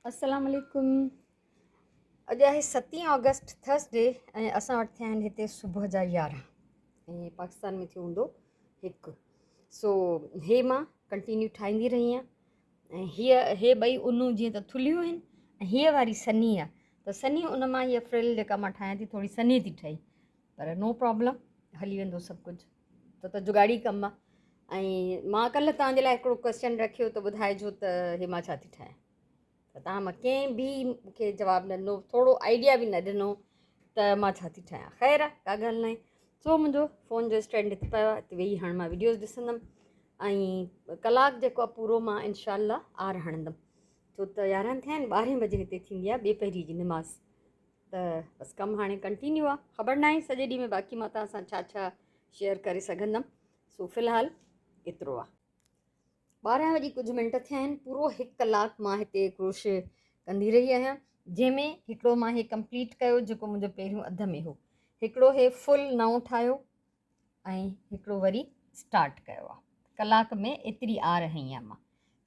السلام عليڪم اڄ آهي ستين آگسٽ ٿرسڊي ۽ اسان وٽ ٿيا آهن هتي صبح جا يارهن ۽ پاڪستان ۾ ٿيو هوندو هڪ سو هي مان ڪنٽينيو ٺاهيندي رهي آهيان ۽ هيء هي ٻئي انون جيئن ته ٿلهيون آهن ۽ هيء واري سنهي آهي ته سنهي ان مان هيء فرل جيڪا مان ٺاهيان ٿي ٿوري سنهي ٿي ٺهي پر نو پرابلم هلي ويندو سڀ ڪجهه ته ته جگاڙي ڪم آهي ۽ مان ڪلهه توهان جي لاء هڪڙو ڪويسچن رکيو ته ٻڌائجو ته هي مان ڇا ٿي ٺاهيان ته توهان مان ڪنهن به مون کي جواب نه ڏنو ٿورو آئيڊيا به نه ڏنو ته مان ڇا ٿي ٺاهيان خير آهي ڪا ڳالهه ناهي سو منهنجو فون جو اسٽينڊ هتي پيو آهي هتي ويهي هاڻي مان ويڊيوز ڏسندم ۽ ڪلاڪ جيڪو آهي پورو مان انشاء الله آر هڻندم ڇو ته يارهن ٿيا آهن ٻارهين بجي هتي ٿيندي آهي ٻي پهري جي نماز ته بس ڪم هاڻي ڪنٽينيو آهي خبر ناهي سڄي ڏينهن ۾ باقي مان توهان سان ڇا ڇا شيئر ڪري سگهندم سو في الحال ايترو آهي ٻارهن وڄي ڪجهه منٽ ٿيا آهن پورو هڪ ڪلاڪ مان هتي ڪروشي ڪندي رهي آهيان جنهن ۾ هڪڙو مان هي ڪمپليٽ ڪيو جيڪو منهنجو پهريون اڌ ۾ هو هڪڙو هي فل نئون ٺاهيو ۽ هڪڙو وري اسٽارٽ ڪيو آ ڪلاڪ ۾ ايتري آر هنئي آ مان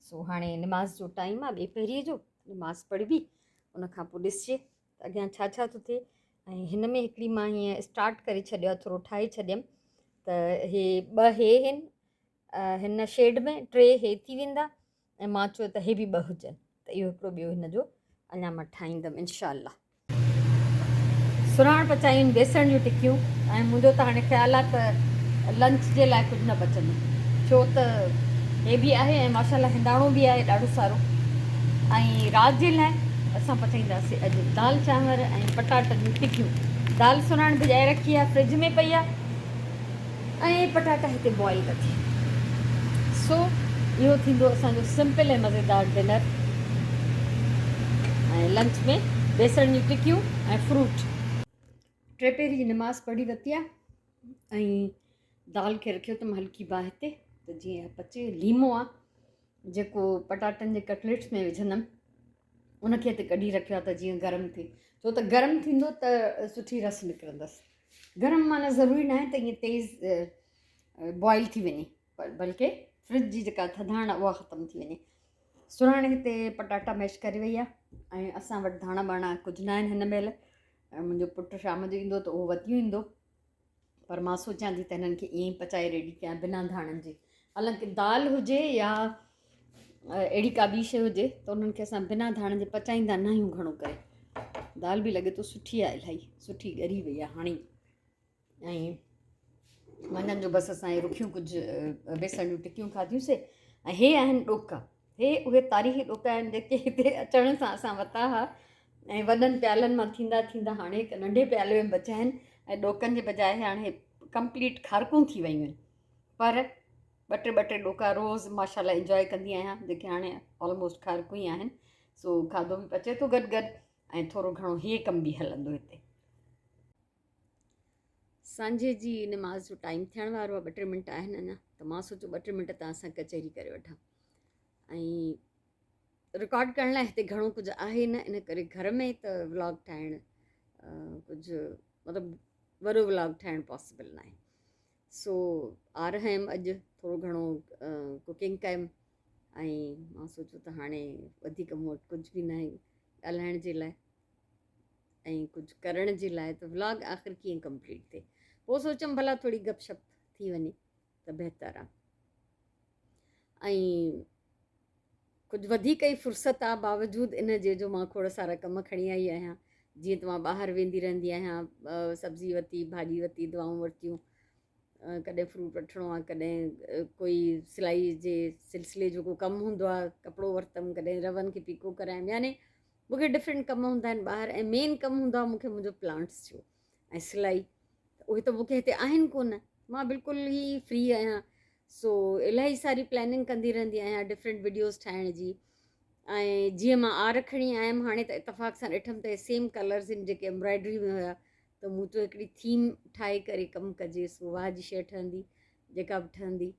سو هاڻي نماز جو ٽائيم آ ٻي پهري جو نماز پڙهبي ان کان پوء ڏسجي ته اڳيان ڇا ڇا ٿو ٿئي ۽ هن ۾ هڪڙي مان هيئن اسٽارٽ ڪري ڇڏيو آ ٿورو ٺاهي ڇڏيم ته هي ٻه هي هن هن شيڊ ۾ ٽي هي ٿي ويندا ۽ مان چيو ته هي به ٻه هجن ته اهو هڪڙو ٻيو هن جو اڃا مان ٺاهيندم انشاء الله. سرهاڻ پچايون بيسڻ جون ٽڪيون ۽ منهنجو ته هاڻي خيال آهي ته لنچ جي لاء ڪجهه نه بچندو ڇو ته هي به آهي ۽ ماشاء الله هنداڻو به آهي ڏاڍو سارو ۽ رات جي لاء اسان پچائينداسين اڄ دال چانور ۽ پٽاٽن جون ٽڪيون دال سرهاڻ ڀڄائي رکي آهي فرج ۾ پئي آهي ۽ پٽاٽا هتي بوائل ٿا ٿين سو اهو ٿيندو اسان جو سمپل ۽ مزيدار ڊنر ۽ لنچ ۾ بيسڻ جون ٽڪيون ۽ فروٽ. ٽي پهري جي نماز پڙهي ورتي آهي ۽ دال کي رکيو اٿم هلڪي باهه تي ته جيئن پچي ليمو آهي جيڪو پٽاٽن جي ڪٽليٽس ۾ وجهندم ان کي هتي ڪڍي رکيو آهي ته جيئن گرم ٿئي ڇو ته گرم ٿيندو ته سٺي رس نڪرندس گرم معنيٰ ضروري ناهي ته ائين تيز بوائل ٿي وڃي بلڪه فرج جي جيڪا ٿڌاڻ اها ختم ٿي وڃي. سرهاڻ هتي پٽاٽا ميش ڪري وئي آهي ۽ اسان وٽ ڌاڻا ٻاڻا ڪجهه نه آهن هن مهل منهنجو پٽ شام جو ايندو ته اهو وتيون ايندو پر مان سوچيان ٿي ته هنن کي ائين ئي پچائي ريڊي ڪيان بنا ڌاڻن جي حالانڪه دال هجي يا اهڙي ڪا ٻي شيء هجي ته انهن کي اسان بنا ڌاڻن جي پچائيندا نه آهيون گهڻو ڪري دال به لڳي ٿو سٺي آهي الاهي سٺي ڳري وئي آهي هاڻي ۽ منجهند جو بس اسان رکيون ڪجهه بيسڻ جون ٽڪيون کاڌيون سي ۽ هي آهن ڏوڪا هي اهي تاريخي ڏوڪا آهن جيڪي هتي اچڻ سان اسان وتا هئا ۽ وڏن پيالن مان ٿيندا ٿيندا هاڻي هڪ ننڍي پيالي ۾ بچا آهن ۽ ڏوڪن جي بجاء هاڻي ڪمپليٽ کارڪون ٿي ويون آهن پر ٻه ٽي ٻه ٽي ڏوڪا روز ماشاء الله انجواء ڪندي آهيان جيڪي هاڻي آلموسٽ کارڪون ئي آهن سو کاڌو به پچي ٿو گڏ گڏ ۽ ٿورو گهڻو هي ڪم به هلندو هتي. سانجهي جي نماز جو ٽائيم ٿيڻ وارو آهي ٻه ٽي منٽ آهن اڃا ته مان سوچيو ٻه ٽي منٽ توهان سان ڪچهري ڪري وٺان ۽ رڪارڊ ڪرڻ لاء هتي گهڻو ڪجهه آهي نه ان ڪري گهر ۾ ته ولاگ ٺاهڻ ڪجهه مطلب وڏو ولاگ ٺاهڻ پاسيبل ناهي سو آر هيم اڄ ٿورو گهڻو ڪوڪنگ ڪيم ۽ مان سوچيو ته هاڻي وڌيڪ مون وٽ ڪجهه به ناهي ڳالهائڻ جي لاء ۽ ڪجهه ڪرڻ جي لاء ته ولاگ آخر ڪيئن ڪمپليٽ ٿئي پوء سوچيم ڀلا ٿوري گپ شپ ٿي وڃي ته بهتر آ ۽ ڪجهه وڌيڪ ئي فرصت آ باوجود ان جي جو مان کوڙ سارا ڪم کڻي آئي آهيان جيئن ته مان ٻاهر ويندي رهندي آهيان سبزي ورتي ڀاڄي ورتي دوائون ورتيون ڪڏهن فروٽ وٺڻو آ ڪڏهن ڪوئي سلائي جي سلسلي جو ڪو ڪم هوندو آ ڪپڙو ورتم ڪڏهن رون کي پيڪو ڪرايم يعني مونکي ڊفرنٽ ڪم هوندا آهن ٻاهر ۽ مين ڪم هوندو آ مونکي منهنجو پلانٽس جو ۽ سلائي ته اهي ته مونکي هتي آهن ڪونه مان بلڪل ئي فري آهيان سو الاهي ساري پلاننگ ڪندي رهندي آهيان ڊفرنٽ وڊيوز ٺاهڻ جي ۽ جيئن مان آر کڻي آيم هاڻي ته اتفاق سان ڏٺم ته سيم ڪلرز ان جيڪي امبرائڊري ۾ هيا ته مون چيو هڪڙي ٿيم ٺاهي ڪري ڪم ڪجي سو واهه جي شيء ٺهندي جيڪا به ٺهندي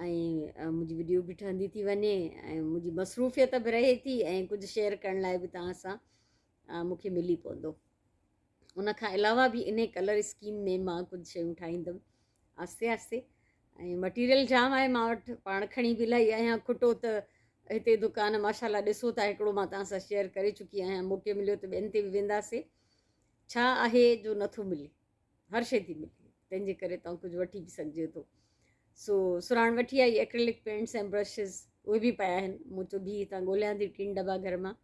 ۽ منهنجي وڊيو به ٺهندي ٿي وڃي ۽ منهنجي مصروفيت به رهي ٿي ۽ ڪجهه شيئر ڪرڻ لاء به توهان سان مون کي ملي پوندو ان کان علاوه به انهي ڪلر اسڪيم ۾ مان ڪجهه شيون ٺاهيندم آهستي آهستي ۽ مٽيريل جام آهي مان وٽ پاڻ کڻي به الاهي آهيان کٽو ته هتي دڪان ماشاء الله ڏسو ٿا هڪڙو مان توهان سان شيئر ڪري چڪي آهيان موقعو مليو ته ٻين تي به وينداسي ڇا آهي جو نٿو ملي هر شي ٿي ملي تنهن جي ڪري توهان ڪجهه وٺي به سگهجي ٿو سو سراڻ وٺي آئي ايڪريلڪ پينٽس ۽ برشز اهي به پيا آهن مون چيو بيهه هتان ڳوليان ٿي ٽين ڊبا گهر مان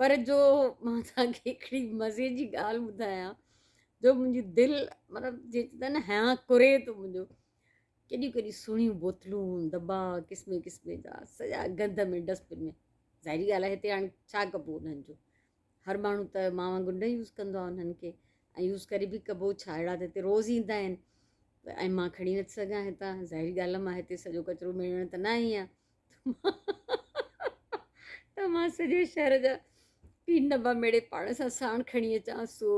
پر جو مان توهان کي هڪڙي مزي جي ڳالهه ٻڌايان جو منهنجي دل مطلب جي چوندا آهن نه هيان ڪري ٿو منهنجو ڪيڏيون ڪيڏيون سهڻيون بوتلون دٻا قسمين قسمين جا سڄا گند ۾ ڊسٽ بن ۾ ظاهري ڳالهه آهي هتي هاڻي ڇا ڪبو انهن جو هر ماڻهو ته مان وانگر نه يوز ڪندو آهي انهن کي ۽ يوز ڪري به ڪبو ڇا اهڙا ته هتي روز ايندا آهن ۽ مان کڻي نٿي سگهان هتان ظاهري ڳالهه آهي مان هتي سڄو ڪچرو ميڙڻ ته نه آئي آهيان ته مان سڄي شهر جا ٽين ڊبا ميڙي پاڻ سان ساڻ کڻي اچان سو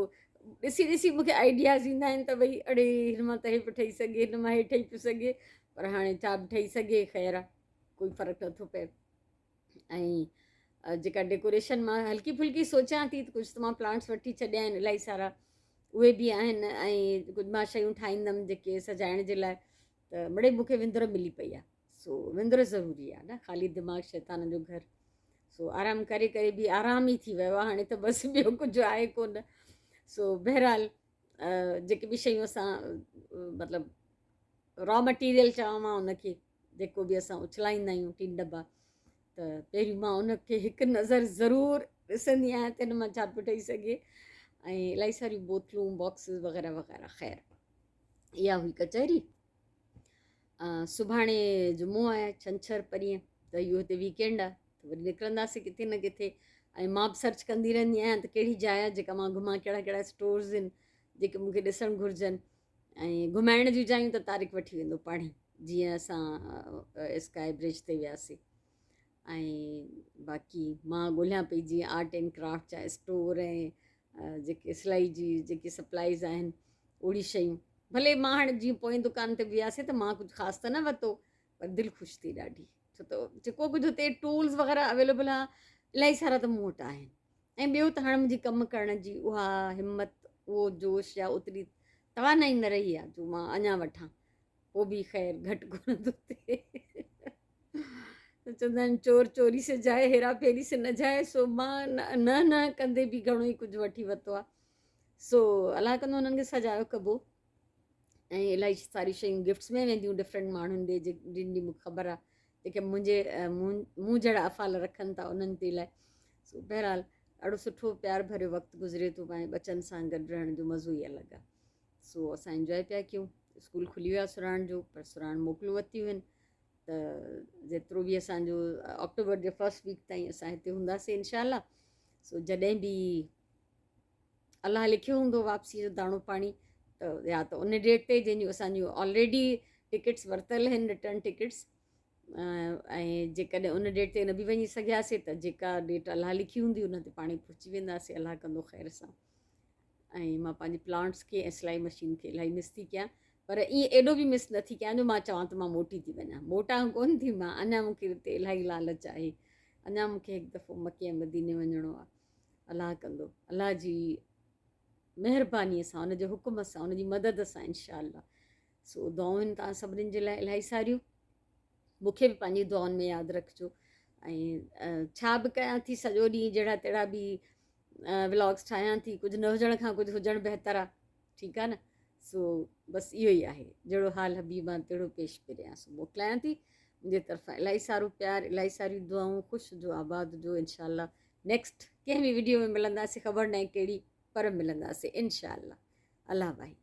ڏسي ڏسي مونکي آئيڊياز ايندا آهن ته ڀئي اڙي هن مان ته هي به ٺهي سگهي هن مان هي ٺهي پيو سگهي پر هاڻي ڇا به ٺهي سگهي خير آهي ڪوئي فرق نٿو پئي ۽ جيڪا ڊيڪوريشن مان هلڪي ڦلڪي سوچان ٿي ته ڪجهه ته مان پلانٽس وٺي ڇڏيا آهن الاهي سارا اهي به آهن ۽ ڪجهه مان شيون ٺاهيندم جيڪي سجائڻ جي لاء ته مڙئي مونکي وندر ملي پئي آهي سو وندر ضروري آهي نه خالي دماغ شيطان جو گهر سو آرام ڪري ڪري به آرام ئي ٿي ويو آهي هاڻي ته بس ٻيو ڪجهه آهي ڪونه سو بهرحال جيڪي به شيون اسان مطلب را مٽيريل چوان مان ان کي جيڪو به اسان اڇلائيندا آهيون ٽين ڊبا ته پهريون مان ان کي هڪ نظر ضرور ڏسندي آهيان ته ان مان ڇا پيو ٺهي سگهي ۽ الاهي ساريون بوتلون باڪسز وغيره وغيره خير اها هئي ڪچهري سڀاڻي جمعو آهي ڇنڇر پرينء ته اهو هتي ويڪينڊ آهي ته وري نڪرنداسين ڪٿي نه ڪٿي ۽ مان به سرچ ڪندي رهندي آهيان ته ڪهڙي جاء آهي جيڪا مان گهمان ڪهڙا ڪهڙا اسٽورز آهن جيڪي مونکي ڏسڻ گهرجن ۽ گهمائڻ جون جايون ته طارق وٺي ويندو پاڻي جيئن اسان اسڪائي برج تي وياسين ۽ باقي مان ڳولهيان پئي جيئن آرٽ اينڊ ڪرافٽ جا اسٽور ۽ جيڪي سلائي جي جيڪي سپلائيز آهن اهڙي شيون ڀلي مان هاڻي جيئن پوئين دڪان تي وياسي ته مان ڪجهه خاص ته نه ورتو پر دل خوش ٿي ڏاڍي ڇو ته جيڪو ڪجهه هتي ٽولز وغيره اويليبل آهي الاهي سارا ته مون وٽ آهن ۽ ٻيو ته هاڻي منهنجي ڪم ڪرڻ جي اها همت اهو جوش يا اوتري توانائي نه رهي آهي جو مان اڃا وٺان پوء به خير گهٽ ڪونه ٿو ٿئي. چوندا آهن چور چوري سي جائي هيرا ڦيري سي نه جائي سو مان نه نه ڪندي به گهڻو ئي ڪجهه وٺي ورتو آهي سو الله ڪندو انهن کي سجايو ڪبو ۽ الاهي ساري شيون گفٽس ۾ وينديون ڊفرنٽ ماڻهن ڏي جن جي مونکي خبر آهي جيڪي منهنجي مون جهڙا افعال رکن ٿا انهن تي لاء سو بهرحال ڏاڍو سٺو پيار ڀريو وقت گذري ٿو پنهنجي ٻچن سان گڏ رهڻ جو مزو ئي الڳ آهي سو اسان انجواء پيا ڪيون اسڪول کلي ويا سراڻ جو پر سراڻ موڪلون ورتيون آهن ته جيترو به اسانجو آڪٽوبر جي فرسٽ ويڪ تائين اسان هتي هونداسين انشاء الله سو جڏهن به الله لکيو هوندو واپسي جو داڻو پاڻي ته يا ته ان ڊيٽ تي جنهن جون اسانجون آلريڊي ٽڪيٽس ورتل آهن رٽرن ٽڪيٽس ۽ جيڪڏهن ان ڊيٽ تي نه به وڃي سگهياسي ته جيڪا ڊيٽ الله لکي هوندي ان تي پاڻي پهچي وينداسي الله ڪندو خير سان ۽ مان پنهنجي پلانٽس کي ۽ سلائي مشين کي الاهي مس ٿي ڪيان پر ائين ايڏو به مس نٿي ڪيان جو مان چوان ته مان موٽي ٿي وڃان موٽان ڪونه ٿي مان اڃا مون کي اتي الاهي لالچ آهي اڃا مون کي هڪ دفعو مڪي ۽ مديني وڃڻو آهي الله ڪندو الله جي مهرباني سان ان جي حڪم سان ان جي مدد سان انشاء الله سو دعائون آهن توهان سڀني جي لاء الاهي ساريون مون کي به پنهنجي دعائن ۾ ياد رکجو ۽ ڇا به ڪيان ٿي سڄو ڏينهن جهڙا تهڙا به ولاگس ٺاهيان ٿي ڪجهه نه هجڻ کان ڪجهه هجڻ بهتر آهي ٺيڪ آهي نه سو بس اهو ئي آهي جهڙو حال حبيب آ تهڙو پيش پريان سو موڪلايان ٿي منهنجي طرفان الاهي سارو پيار الاهي ساريون دعائون خوش هجو آباد هجو انشاء الله نيڪسٽ ڪنهن به ويڊيو ۾ ملنداسين خبر ناهي ڪهڙي پر ملنداسين انشاء الله الله ڀائي.